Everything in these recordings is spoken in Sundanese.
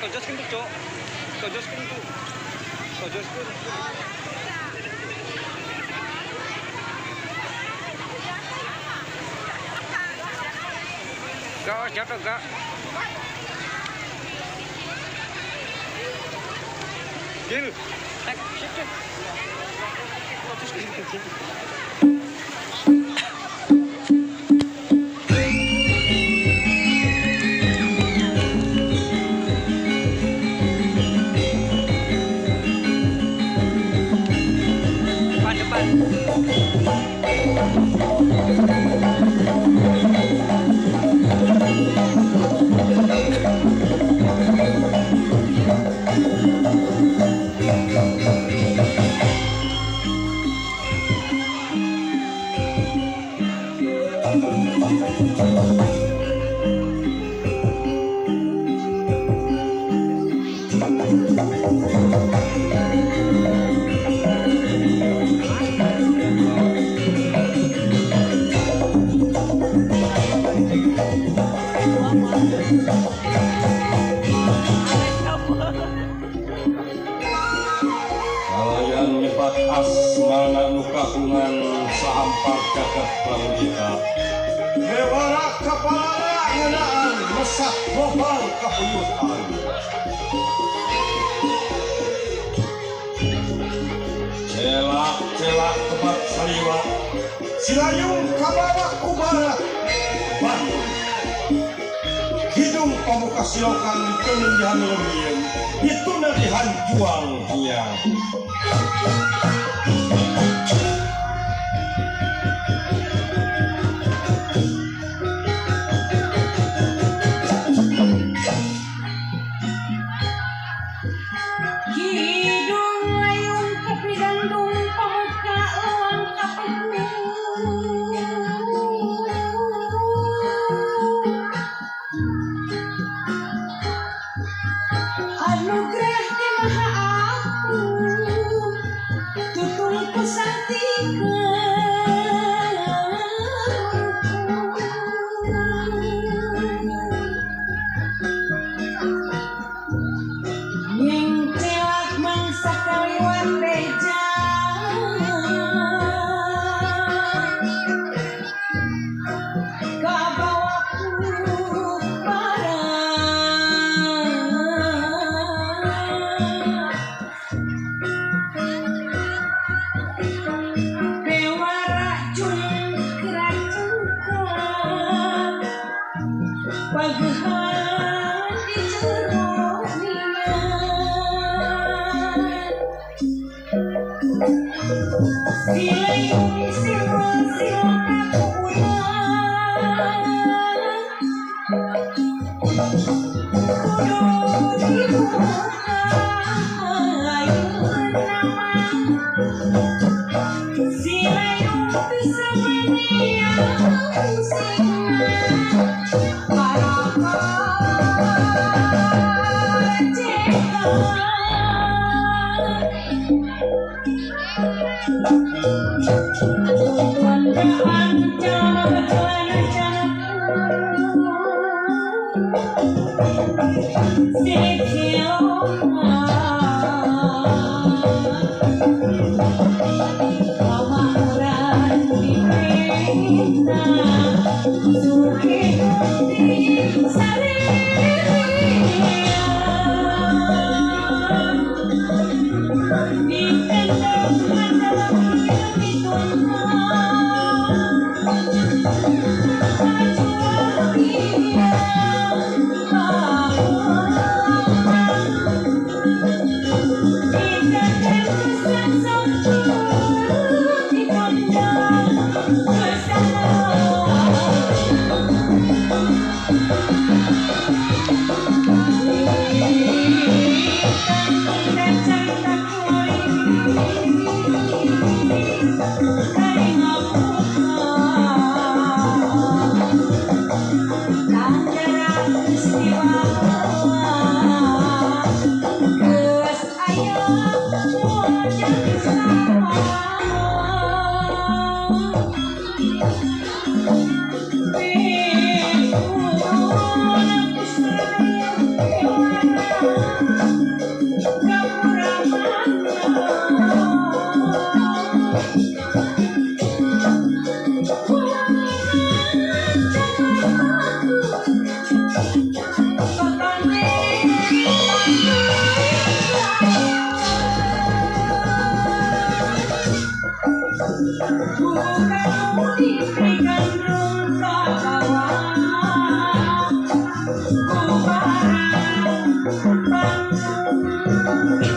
Tojoskeun tuh, Cok. Tojoskeun tuh. Tojoskeun. Gak, jatuh gak. Gil. Tek, sip, sip. Tojoskeun. Kalayan nyebat asmana nu kagungan sahampar gagah pramudita. Bewara kapalana ngeunaan mesak bobal kabuyutan. Celak-celak tepat saliwa, silayung kabawa kubara Bandung. Hidung pamuka silokan ditenindihan lemien, dituna dihanjuang hiang. Hidung layung kopi gandung pamuka lewang kapeku. Anugerah ti Maha Agung tutung ku santika. Nyeng celak mangsa kaliwat reja kabawa ku para bewara jung keracukan pagehan di jero niat. Silayung silon silon aku urang kudu dibuka ayeuna mah. Silayung bisa meniang singna barokah cekan.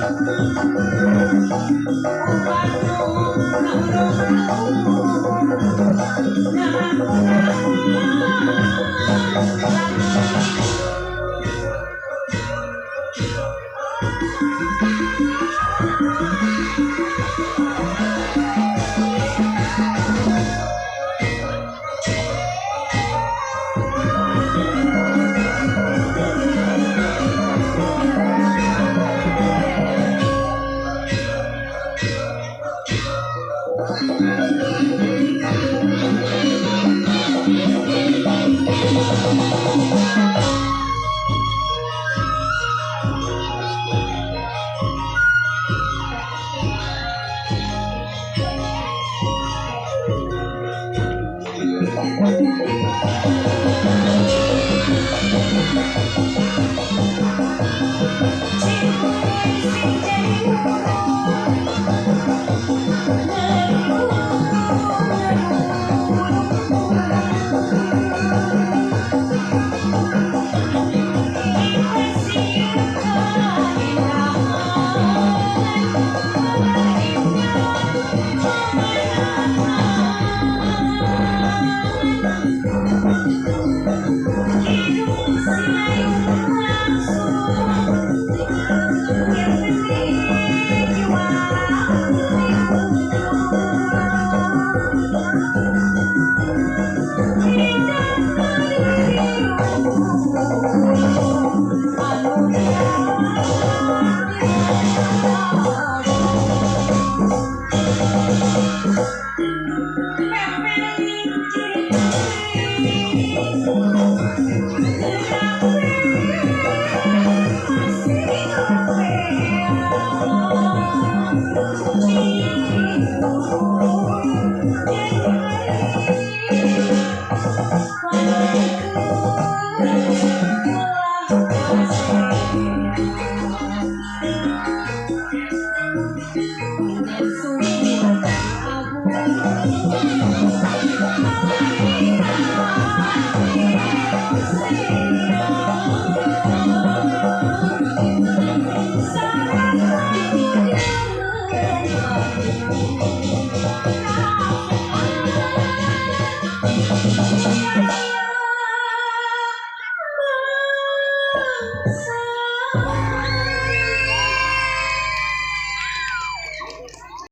Bye.